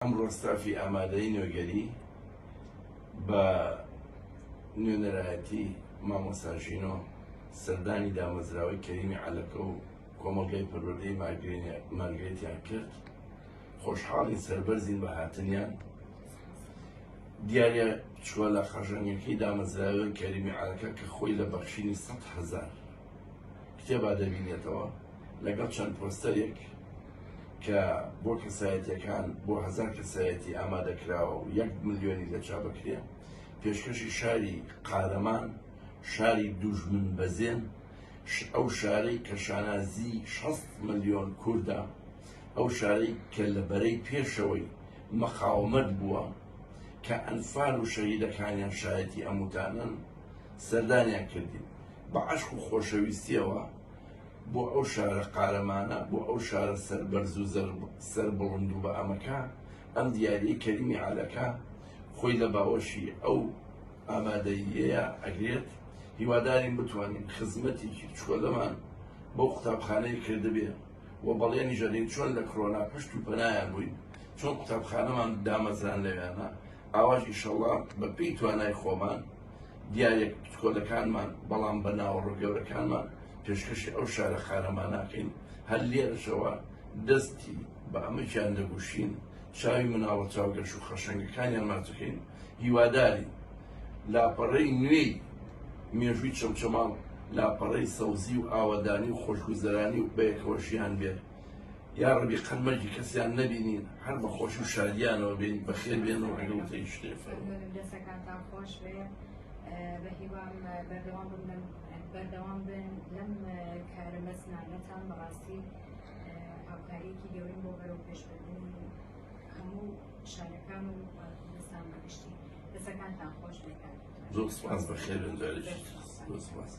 ئەمڕۆ ستافی ئامادەیی نوێگەری بە نوێنەرایەتی مامۆستا ژینۆ سەردانی دامەزراوەی کەریمی عەلەکە و کۆمەڵگای پەروەردەی مارگرێتیان کرد. خۆشحاڵین سەربەرزین بە هاتنیان. دیارە چوەلە قەژەنگەکەی دامەزراوەی کەریمی عەلەکە کە خۆی لە بەخشینی 100,000 کتێبا دەبینێتەوە لەگەڵ چەند پۆستەرێک کە بۆ کەسایەتیەکان بۆ هەزار کەسایەتی ئامادەکراوە و یەک ملیۆنی لە چاپەکرێ پێشکەشی شاری قارەمان شاری دوژمن بەزێن ئەو شارەی کە شانازی 6 ملیۆن کوردە ئەو شارەی کە لە بەرەی پێشەوەی مەقاومەت بووە کە ئەنفال و شەهیدەکانیان شایەتی ئەم وتانەن سەردانیان کردین بە عەشق و خۆشەویستیەوە بۆ ئەو شارە قارەمانە، بۆ ئەو شارە سەربەرز و سەربڵند و بە ئەمەکە، ئەم دیاریەی کەریمی عەلەکە خۆی لە باوەشی ئەو ئامادەییەیا ئەگرێت، هیوادارین بتوانین خزمەتێکی بچکۆلەمان بەو قوتابخانەیە کردبێ و بەڵێنیش ئەدەین چۆن لە کرۆنا پشت و پەنایان بووین، چۆن قوتابخانەمان دامەزران لەویانە، ئاواش ئیشەڵا بە پێی توانای خۆمان دیارێک بچکۆلەکانمان بەڵام بە ناوەڕۆک گەورەکانمان پێشکەشی ئەو شارە قارەماناکەین هەر لێرەشەوە دەستی بە ئەمەکیان دەگوشین چاوی مناڵە چاوگەش و خەشەنگەکانیان ماچەکەین هیوادارین لاپەڕەی نوێی مێژووی چەمچەماڵ لاپەڕەی سەوزی و ئاوەدانی و خۆشگوزەرانی و بەیەکەوە ژیان بێت یاڕەبی قەت مەرگی کەسیان نەبینین هەر بە خۆشی و شادیانەوە بین بەخێر بێن و ئەگەڵ وتەی شتێ فەرموو. دەسەکانتان خۆش بێ بە هیوام بەردەوام بن لەم بەردەوام بن لەم کارە مەزنانەتان بەڕاستی هاوکاریەکی گەورەن بۆ بەرەو پێشبردنی هەموو شارەکان و کوردستان بەگشتی دەسەکانتان خۆش بێ زۆر سپاس بەخێر بێن جارێکی تر زۆر سپاس.